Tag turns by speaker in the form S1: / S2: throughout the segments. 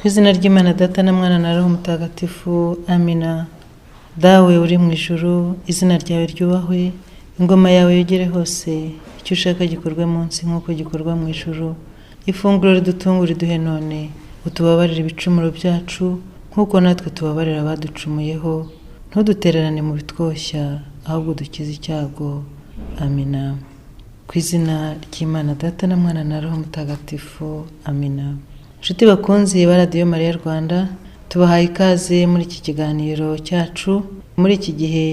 S1: Ku izina ry'Imana Data na Mwana na Roho Mutagatifu, amina. Dawe uri mu ijuru, izina ryawe ryubahwe, ingoma yawe yogere hose, icyo ushaka gikorwe munsi nk'uko gikorwa mu ijuru. Ifunguro ridutunga uriduhe none, utubabarire ibicumuro byacu nk'uko natwe tubabarira abaducumuyeho, ntudutererane mu bitwoshya, ahubwo udukize icyago. Amina. Ku izina ry'Imana Data na Mwana na Roho Mutagatifu, amina. Inshuti bakunzi ba Radiyo Mariya Rwanda, tubahaye ikaze muri iki kiganiro cyacu, muri iki gihe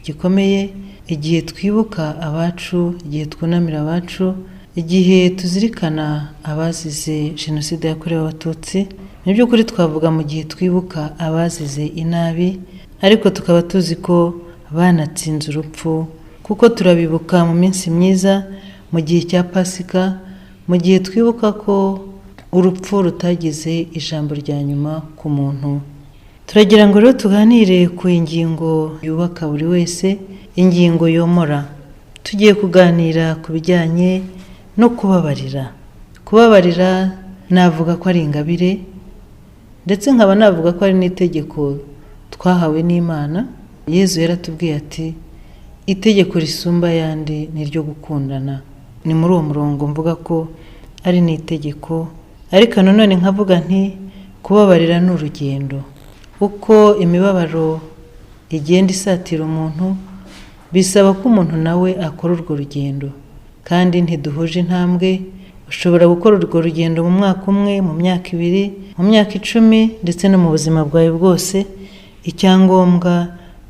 S1: gikomeye, igihe twibuka abacu, igihe twunamira abacu, igihe tuzirikana abazize Jenoside yakorewe Abatutsi. Mu by'ukuri twavuga mu gihe twibuka abazize inabi, ariko tukaba tuzi ko banatsinze urupfu, kuko turabibuka mu minsi myiza, mu gihe cya Pasika, mu gihe twibuka ko urupfu rutagize ijambo rya nyuma ku muntu. Turagira ngo rero tuganire ku ngingo yubaka buri wese, ingingo yomora. Tugiye kuganira ku bijyanye no kubabarira. Kubabarira navuga ko ari ingabire, ndetse nkaba navuga ko ari n'itegeko twahawe n'Imana. Yezu yaratubwiye ati itegeko risumba ayandi ni iryo gukundana. Ni muri uwo murongo mvuga ko ari n'itegeko, ariko nanone nkavuga nti kubabarira ni urugendo. Uko imibabaro igenda isatira umuntu, bisaba ko umuntu nawe akora urwo rugendo, kandi ntiduhuje intambwe. Ushobora gukora urwo rugendo mu mwaka umwe, mu myaka 2, mu myaka 10, ndetse no mu buzima bwawe bwose. Icyangombwa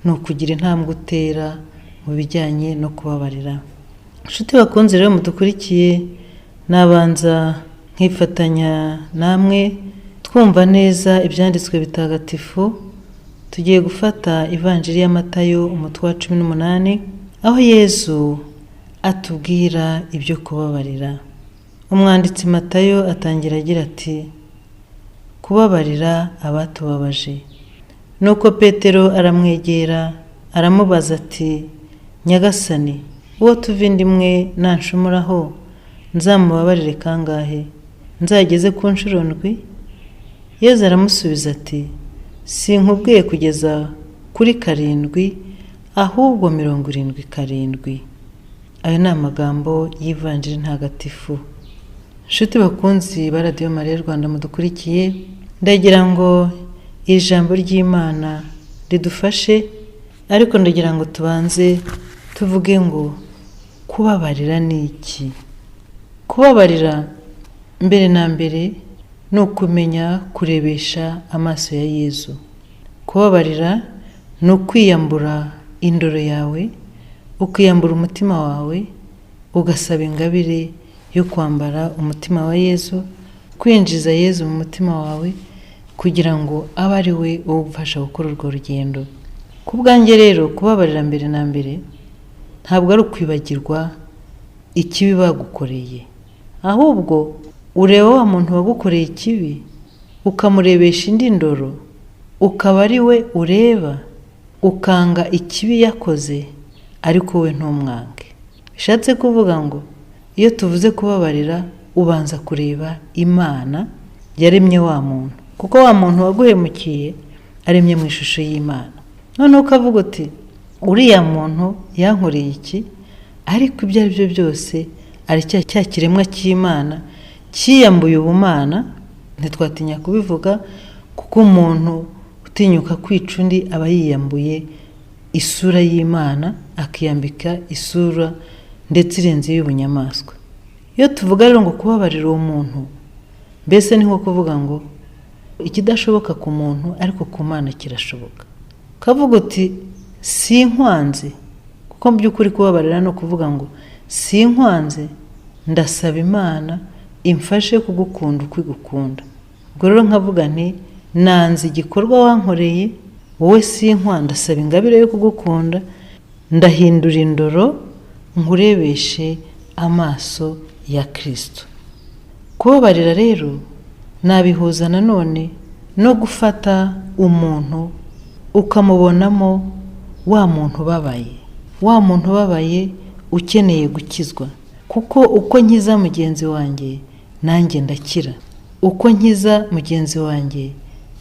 S1: ni ukugira intambwe utera mu bijyanye no kubabarira. Inshuti bakunze rero mudukurikiye, nabanza nkifatanya namwe twumva neza ibyanditswe bitagatifu. Tugiye gufata Ivanjiri ya Matayo umutwe wa 18, aho Yezu atubwira ibyo kubabarira. Umwanditsi Matayo atangira agira ati kubabarira abatubabaje. Nuko Petero aramwegera aramubaza ati Nyagasani, uwo tuva inda imwe nanshumuraho nzamubabarire kangahe? Nzageze ku nshuro 7? Yezu aramusubiza ati sinkubwiye kugeza kuri 7, ahubwo 77. Ayo ni amagambo y'Ivanjiri ntagatifu. Inshuti bakunzi ba Radiyo Mariya Rwanda mudukurikiye, ndagira ngo iri jambo ry'Imana ridufashe, ariko ndagira ngo tubanze tuvuge ngo kubabarira ni iki? Kubabarira mbere na mbere ni ukumenya kurebesha amaso ya Yezu. Kubabarira ni ukwiyambura indoro yawe, ukiyambura umutima wawe, ugasaba ingabire yo kwambara umutima wa Yezu, kwinjiza Yezu mu mutima wawe kugira ngo abe ari we ugufasha gukora urwo rugendo. Ku bwanjye rero kubabarira mbere na mbere ntabwo ari ukwibagirwa ikibi bagukoreye, ahubwo ureba wa muntu wagukoreye ikibi ukamurebesha indi ndoro, ukaba ari we ureba, ukanga ikibi yakoze ariko we ntumwange. Bishatse kuvuga ngo iyo tuvuze kubabarira ubanza kureba Imana yaremye wa muntu, kuko wa muntu waguhemukiye aremye mu ishusho y'Imana. Noneho ukavuga uti uriya muntu yankoreye iki, ariko ibyo ari byo byose ari cya kiremwa cy'Imana cyiyambuye ubumana. Ntitwatinya kubivuga, kuko umuntu utinyuka kwica undi aba yiyambuye isura y'Imana, akiyambika isura ndetse irenze iy'ubunyamaswa. Iyo tuvuga rero ngo kubabarira uwo muntu, mbese ni nko kuvuga ngo ikidashoboka ku muntu ariko ku Mana kirashoboka. Ukavuga uti sinkwanze, kuko mu by'ukuri kubabarira ni ukuvuga ngo sinkwanze, ndasaba Imana imfashe kugukunda uko igukunda. Ubwo rero nkavuga nti nanze igikorwa wankoreye wowe, sinkwa, ndasaba ingabire yo kugukunda, ndahindura indoro nkurebeshe amaso ya Kristo. Kubabarira rero nabihuza nanone no gufata umuntu ukamubonamo wa muntu ubabaye, wa muntu ubabaye ukeneye gukizwa, kuko uko nkiza mugenzi wanjye nanjye ndakira. Uko nkiza mugenzi wanjye,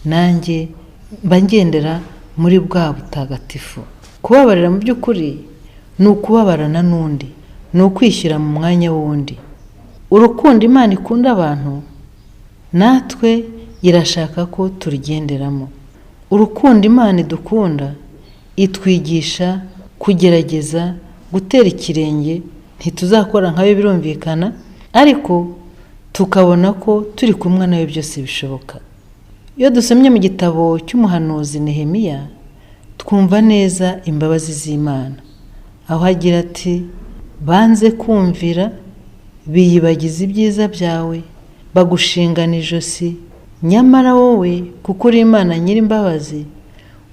S1: nanjye mba ngendera muri bwa butagatifu. Kubabarira mu by'ukuri ni ukubabarana n'undi, ni ukwishyira mu mwanya w'undi. Urukundo Imana ikunda abantu, natwe irashaka ko turugenderamo. Urukundo Imana idukunda itwigisha kugerageza gutera ikirenge, ntituzakora nkayo birumvikana, ariko tukabona ko turi kumwe nayo byose bishoboka. Iyo dusomye mu gitabo cy'umuhanuzi Nehemiya, twumva neza imbabazi z'Imana, aho agira ati: banze kumvira, biyibagiza ibyiza byawe, bagushingana ijosi, nyamara wowe kuko uri Imana nyir'imbabazi,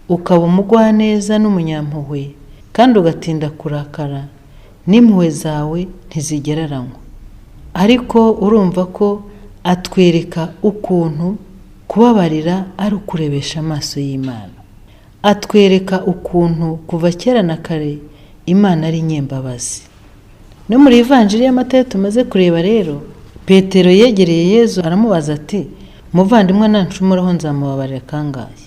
S1: ukaba umugwaneza n'umunyampuhwe, kandi ugatinda kurakara, n'impuhwe zawe ntizigereranywa. Ariko urumva ko atwereka ukuntu kubabarira ari ukurebesha amaso y'Imana. Atwereka ukuntu kuva kera na kare Imana ari inyembabazi. No muri Ivanjiri ya Matayo tumaze kureba rero, Petero yegereye Yezu aramubaza ati: muvandimwe nancumuraho nzamubabarira kangahe?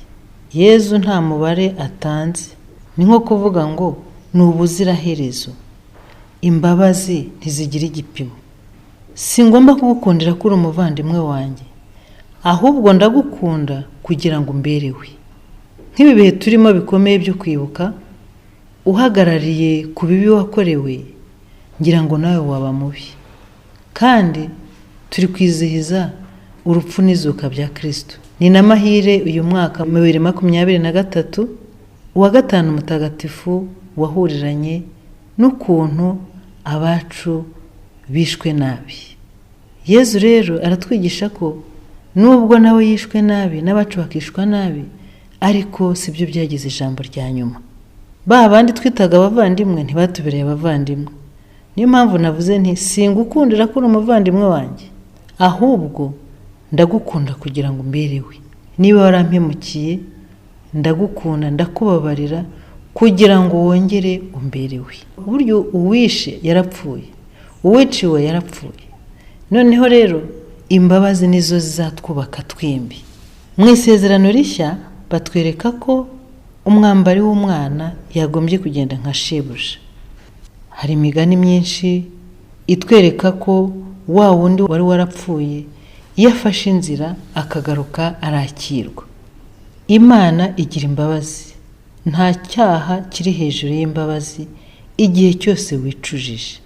S1: Yezu nta mubare atanze, ni nko kuvuga ngo ni ubuziraherezo. Imbabazi ntizigira igipimo. Si ngomba kugukundira ko uri umuvandimwe wanjye, ahubwo ndagukunda kugira ngo umberewe. Nk'ibi bihe turimo bikomeye byo kwibuka, uhagarariye ku bibi wakorewe, ngira ngo nawe waba mubi. Kandi turi kwizihiza urupfu n'izuka bya Kristo. Ni n'amahire uyu mwaka 2023, uwa gatanu mutagatifu wahuriranye n'ukuntu abacu bishwe nabi. Yezu rero aratwigisha ko nubwo nawe yishwe nabi n'abacu bakishwa nabi, ariko sibyo byagize ijambo rya nyuma. Ba bandi twitaga abavandimwe ntibatubereye abavandimwe. Niyo mpamvu navuze nti singukundira ko uri umuvandimwe wanjye, ahubwo ndagukunda kugira ngo umberewe. Niba warampemukiye, ndagukunda, ndakubabarira kugira ngo wongere umberewe. Burya uwishe yarapfuye, uwiciwe yarapfuye. Noneho rero imbabazi nizo zizatwubaka twembi. Mu isezerano rishya batwereka ko umwambari w'umwana yagombye kugenda nka shebuja. Hari imigani myinshi itwereka ko wa wundi wari warapfuye iyo afashe inzira akagaruka arakirwa. Imana igira imbabazi, nta cyaha kiri hejuru y'imbabazi igihe cyose wicujije.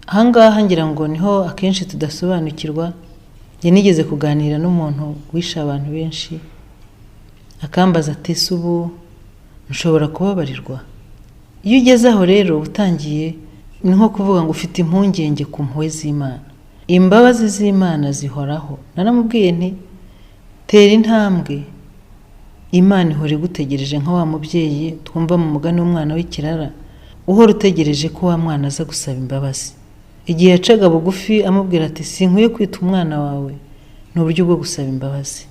S1: Aha ngaha ngira ngo niho akenshi tudasobanukirwa. Njye nigeze kuganira n'umuntu wishe abantu benshi, akambaza ati: ese ubu nshobora kubabarirwa? Iyo ugeze aho rero utangiye, ni nko kuvuga ngo ufite impungenge ku mpuhwe z'Imana. Imbabazi z'Imana zihoraho. Naramubwiye nti tera intambwe, Imana ihora igutegereje nka wa mubyeyi twumva mu mugani w'umwana w'ikirara, uhora utegereje ko wa mwana aza gusaba imbabazi. Igihe yacaga bugufi amubwira ati sinkwiye kwita umwana wawe, ni uburyo bwo gusaba imbabazi.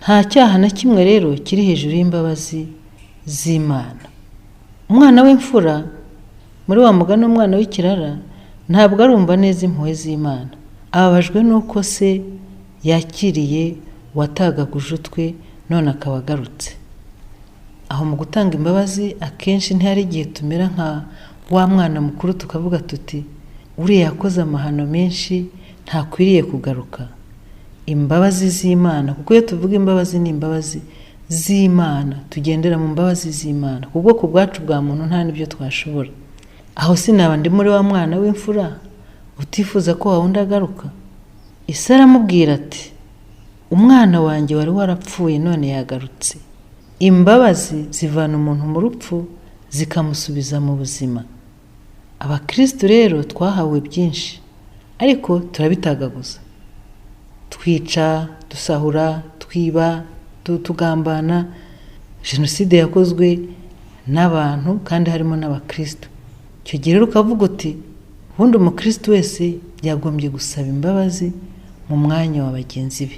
S1: Nta cyaha na kimwe rero kiri hejuru y'imbabazi z'Imana. Umwana w'imfura muri wa mugani w'umwana w'ikirara ntabwo arumva neza impuhwe z'Imana. Ababajwe n'uko se yakiriye uwatagaguje utwe none akaba agarutse. Aho mu gutanga imbabazi akenshi ntihari igihe tumera nka wa mwana mukuru tukavuga tuti uriya yakoze amahano menshi ntakwiriye kugaruka. Imbabazi z'Imana, kuko iyo tuvuga imbabazi ni imbabazi z'Imana, tugendera mu mbabazi z'Imana. Ku bwoko bwacu bwa muntu nta n'ibyo twashobora. Aho sinaba ndi muri wa mwana w'imfura utifuza ko wa wundi agaruka. Ise aramubwira ati umwana wanjye wari warapfuye none yagarutse. Imbabazi zivana umuntu mu rupfu zikamusubiza mu buzima. Abakristu rero twahawe byinshi, ariko turabitagaguza. Twica, dusahura, twiba, tugambana. Jenoside yakozwe n'abantu kandi harimo n'abakristu. Icyo gihe rero ukavuga uti ubundi umukristu wese yagombye gusaba imbabazi mu mwanya wa bagenzi be.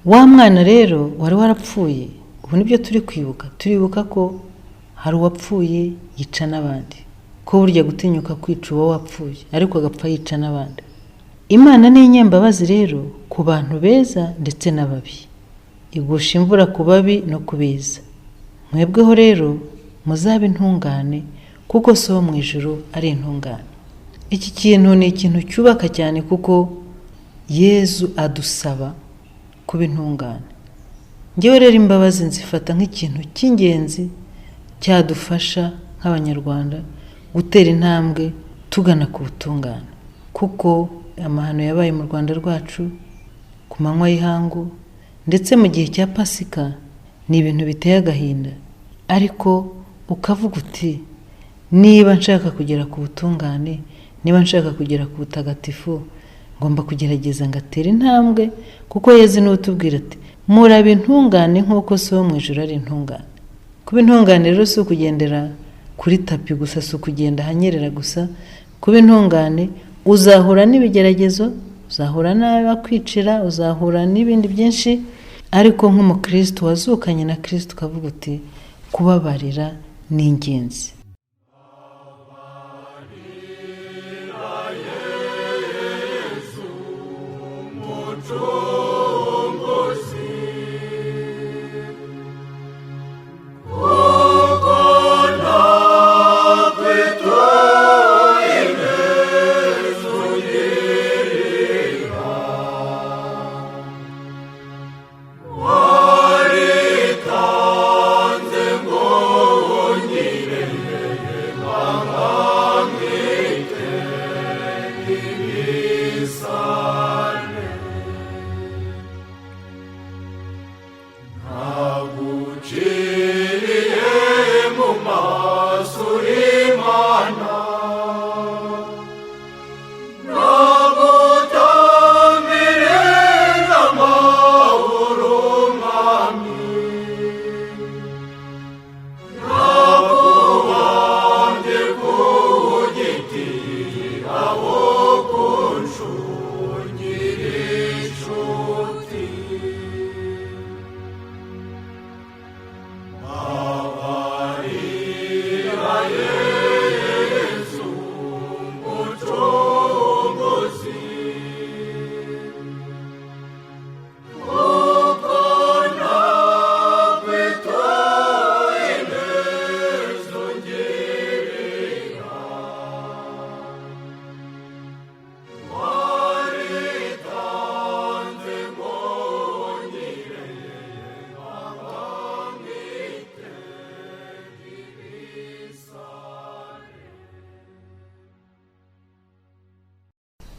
S1: Wa mwana rero wari warapfuye, ubu nibyo turi kwibuka, turibuka ko hari uwapfuye yica n'abandi, ko burya gutinyuka kwica uwo wapfuye ariko agapfa yica n'abandi. Imana ni inyembabazi rero ku bantu beza ndetse n'ababi. Igusha imvura ku babi no ku beza. Mwebweho rero muzabe intungane kuko So wo mu ijuru ari intungane. Iki kintu ni ikintu cyubaka cyane kuko Yezu adusaba kuba intungane. Njyewe rero imbabazi nzifata nk'ikintu cy'ingenzi cyadufasha nk'Abanyarwanda gutera intambwe tugana ku butungane, kuko amahano yabaye mu Rwanda rwacu ku manywa y'ihangu ndetse mu gihe cya Pasika ni ibintu biteye agahinda, ariko ukavuga uti niba nshaka kugera ku butungane, niba nshaka kugera ku butagatifu, ngomba kugerageza ngatera intambwe, kuko Yezu niwe utubwira ati murabe intungane nk'uko So wo mu ijuru ari intungane. Kuba intungane rero si ukugendera kuri tapi gusa, si ukugenda ahanyerera gusa. Kuba intungane uzahura n'ibigeragezo, uzahura n'abakwicira, uzahura n'ibindi byinshi, ariko nk'umukristo wazukanye na Kristo ukavuga uti kubabarira ni ingenzi.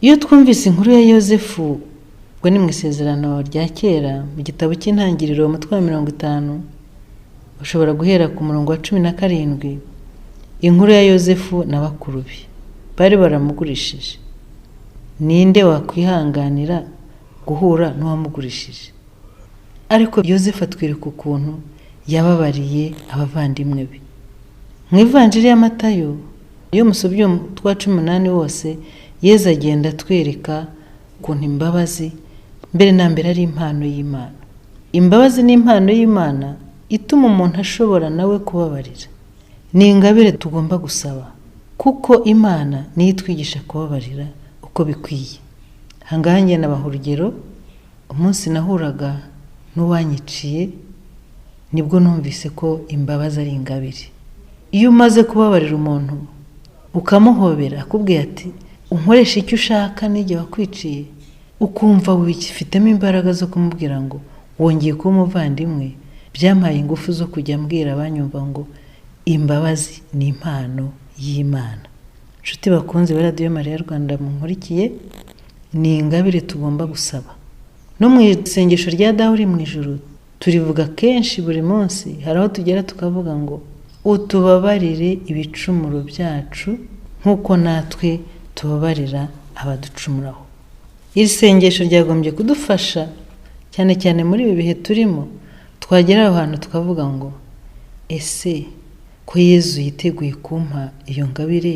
S1: Iyo twumvise inkuru ya Yozefu, ubwo ni mu isezerano rya kera, mu gitabo cy'Intangiriro umutwe wa 50, ushobora guhera ku murongo wa 17, inkuru ya Yozefu na bakuru be bari baramugurishije. Ninde wakwihanganira guhura n'uwamugurishije? Ariko Yozefu atwereka ukuntu yababariye abavandimwe be. Mu Ivanjiri ya Matayo, iyo musomye umutwe wa 18 wose, Yezu agenda atwereka ukuntu imbabazi mbere na mbere ari impano y'Imana. Imbabazi ni impano y'Imana ituma umuntu ashobora nawe kubabarira. Ni ingabire tugomba gusaba, kuko Imana niyo itwigisha kubabarira uko bikwiye. Aha ngaha njye nabaha urugero, umunsi nahuraga n'uwanyiciye nibwo numvise ko imbabazi ari ingabire. Iyo umaze kubabarira umuntu ukamuhobera akubwiye ati unkoresha icyo ushaka n'igihe wakwiciye, ukumva wifitemo imbaraga zo kumubwira ngo wongeye kuba umuvandimwe, byampaye ingufu zo kujya mbwira abanyumva ngo imbabazi ni impano y'Imana. Inshuti bakunze ba Radiyo Mariya Rwanda munkurikiye, ni ingabire tugomba gusaba. No mu isengesho rya Dawe uri mu ijuru turivuga kenshi buri munsi, hari aho tugera tukavuga ngo utubabarire ibicumuro byacu nk'uko natwe tubabarira abaducumuraho. Iri sengesho ryagombye kudufasha cyane cyane muri ibi bihe turimo, twagera aho hantu tukavuga ngo ese ko Yezu yiteguye kumpa iyo ngabire,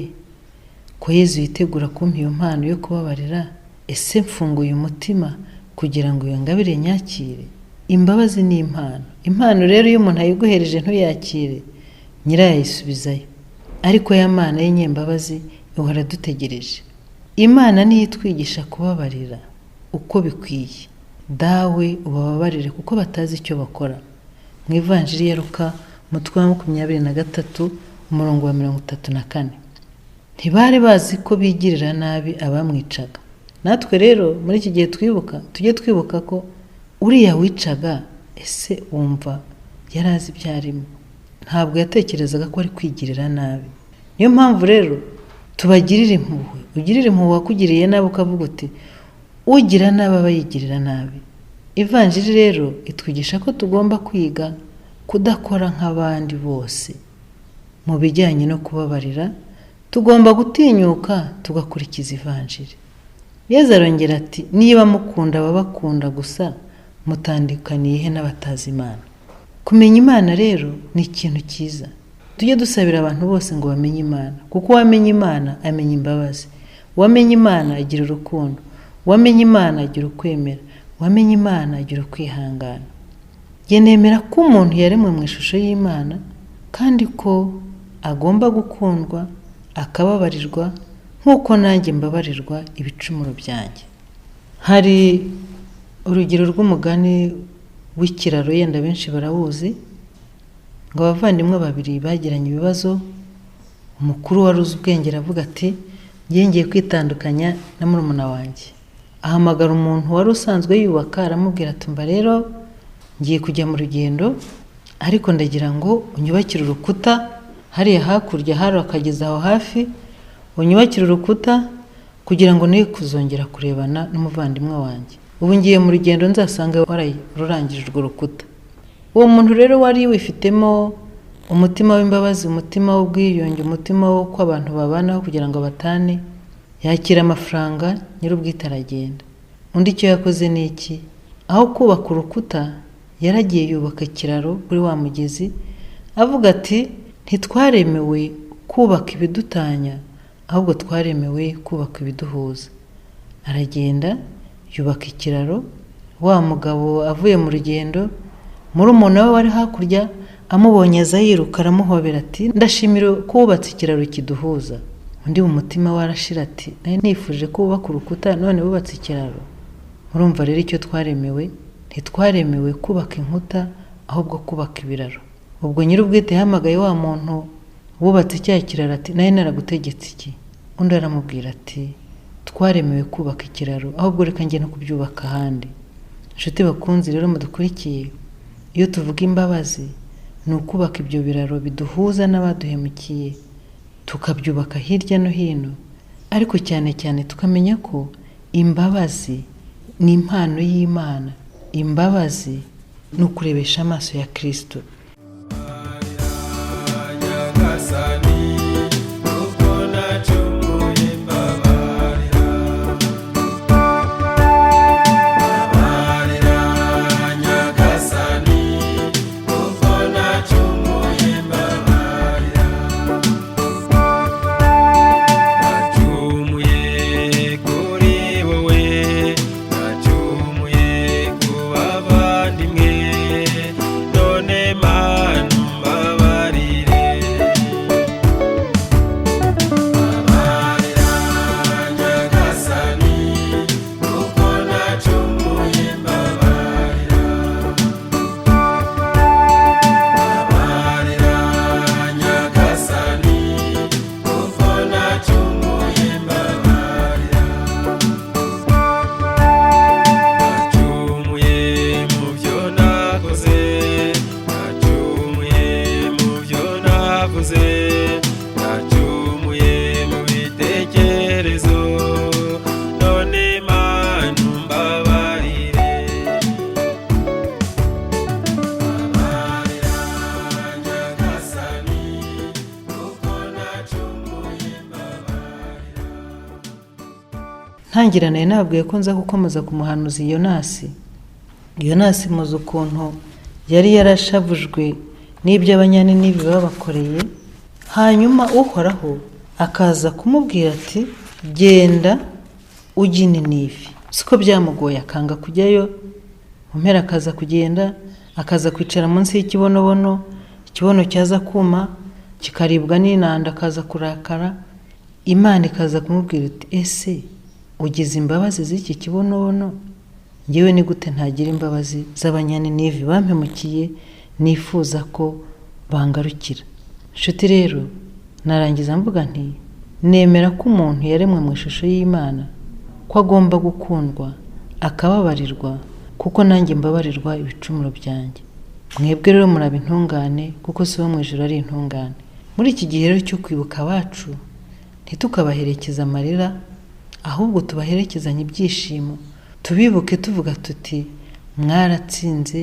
S1: ko Yezu yitegura kumpa iyo mpano yo kubabarira, ese mfunguye umutima kugira ngo iyo ngabire nyakire? Imbabazi ni impano. Impano rero iyo umuntu ayiguhereje ntuyakire, nyirayo ayisubizayo. Ariko ya Mana y'inyembabazi ihora dutegereje. Imana niyo itwigisha kubabarira. uko bikwiye. Dawe ubababarire kuko batazi icyo bakora. Mu Ivanjiri ya Luka umutwe wa 23 umurongo wa 34. Ntibari bazi ko bigirira nabi abamwicaga. Natwe rero muri iki gihe twibuka, tujye twibuka ko uriya wicaga, ese wumva yari azi ibyo arimo? Ntabwo yatekerezaga ko ari kwigirira nabi. Niyo mpamvu rero tubagirira impuhwe. Ugirira impuhwe uwakugiriye nabi ukavuga uti ugira nabi aba yigirira nabi. Ivanjiri rero itwigisha ko tugomba kwiga kudakora nk'abandi bose mu bijyanye no kubabarira. Tugomba gutinyuka tugakurikiza Ivanjiri. Yezu arongera ati niba mukunda ababakunda gusa mutandukaniye he n'abatazi Imana? Kumenya Imana rero ni ikintu cyiza. Tujye dusabira abantu bose ngo bamenye Imana, kuko uwamenye Imana amenya imbabazi, uwamenye Imana agira urukundo, uwamenye Imana agira ukwemera, uwamenye Imana agira ukwihangana. Njye nemera ko umuntu yaremwe mu ishusho y'Imana kandi ko agomba gukundwa akababarirwa nk'uko nanjye mbabarirwa ibicumuro byanjye. Hari urugero rw'umugani w'ikiraro, yenda benshi barawuzi, ngo abavandimwe babiri bagiranye ibibazo, umukuru wari uzi ubwenge aravuga ati ngiye kwitandukanya na murumuna wanjye. Ahamagara umuntu wari usanzwe yubaka aramubwira ati mba rero ngiye kujya mu rugendo, ariko ndagira ngo unyubakire urukuta hariya hakurya hari akageza aho hafi, unyubakire urukuta kugira ngo ne kuzongera kurebana n'umuvandimwe wanjye. Ubu ngiye mu rugendo nzasanga wararurangije urwo rukuta. Uwo muntu rero wari wifitemo umutima w'imbabazi, umutima w'ubwiyunge, umutima w'uko abantu babanaho kugira ngo batane, yakira amafaranga, nyir'ubwite aragenda. Undi icyo yakoze ni iki? Aho kubaka urukuta yaragiye yubaka ikiraro kuri wa mugezi, avuga ati ntitwaremewe kubaka ibidutanya, ahubwo twaremewe kubaka ibiduhuza. Aragenda yubaka ikiraro. Wa mugabo avuye mu rugendo, murumuna we wari hakurya amubonye aza yiruka aramuhobera ati ndashimira ko wubatse ikiraro kiduhuza. Undi mu mutima we arashira ati nari nifuje ko wubaka urukuta none wubatse ikiraro. Murumva rero icyo twaremewe, ntitwaremewe kubaka inkuta ahubwo kubaka ibiraro. Ubwo nyir'ubwite yahamagaye wa muntu wubatse cya kiraro ati nari naragutegetse iki? Undi aramubwira ati twaremewe kubaka ikiraro ahubwo reka njye no kubyubaka ahandi. Inshuti bakunzi rero mudukurikiye, iyo tuvuga imbabazi ni ukubaka ibyo biraro biduhuza n'abaduhemukiye, tukabyubaka hirya no hino, ariko cyane cyane tukamenya ko imbabazi ni impano y'Imana. Imbabazi ni ukurebesha amaso ya Kristo. Ntangira nari nababwiye ko nza gukomeza ku muhanuzi Yonasi. Yonasi muzi ukuntu yari yarashavujwe n'ibyo Abanyaninivi babakoreye, hanyuma Uhoraho akaza kumubwira ati genda ujye i Ninivi. Siko byamugoye akanga kujyayo, mu mpera akaza kugenda, akaza kwicara munsi y'ikibonobono, ikibono cyaza kuma kikaribwa n'inanda, akaza kurakara. Imana ikaza kumubwira iti ese Ugize imbabazi z'iki kibonobono, njyewe ni gute ntagira imbabazi z'Abanyaninivi bampemukiye, nifuza ko bangarukira? Nshuti rero, narangiza mvuga nti nemera ko umuntu yaremwe mu ishusho y'Imana, ko agomba gukundwa, akababarirwa, kuko nanjye mbabarirwa ibicumuro byanjye. Mwebwe rero muraba intungane, kuko So wo mu ijuru ari intungane. Muri iki gihe rero cyo kwibuka abacu, ntitukabaherekeze amarira, ahubwo tubaherekezanye ibyishimo, tubibuke tuvuga tuti mwaratsinze,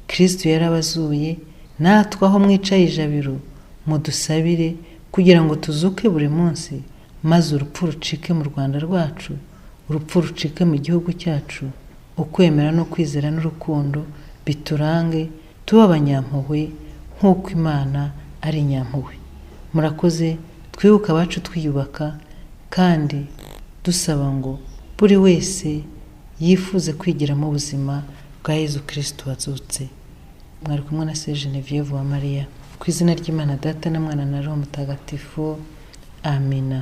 S1: Kristu yarabazuye, natwe aho mwicaye ijabiro mudusabire kugira ngo tuzuke buri munsi, maze urupfu rucike mu Rwanda rwacu, urupfu rucike mu gihugu cyacu, ukwemera no kwizera n'urukundo biturange, tube abanyampuhwe nk'uko Imana ari inyampuhwe. Murakoze, twibuke abacu twiyubaka, kandi dusaba ngo buri wese yifuze kwigiramo ubuzima bwa Yezu Kristu wazutse. Mwari kumwe na Sœur Geneviève Uwamariya. Ku izina ry'Imana Data na Mwana na Roho Mutagatifu. Amina.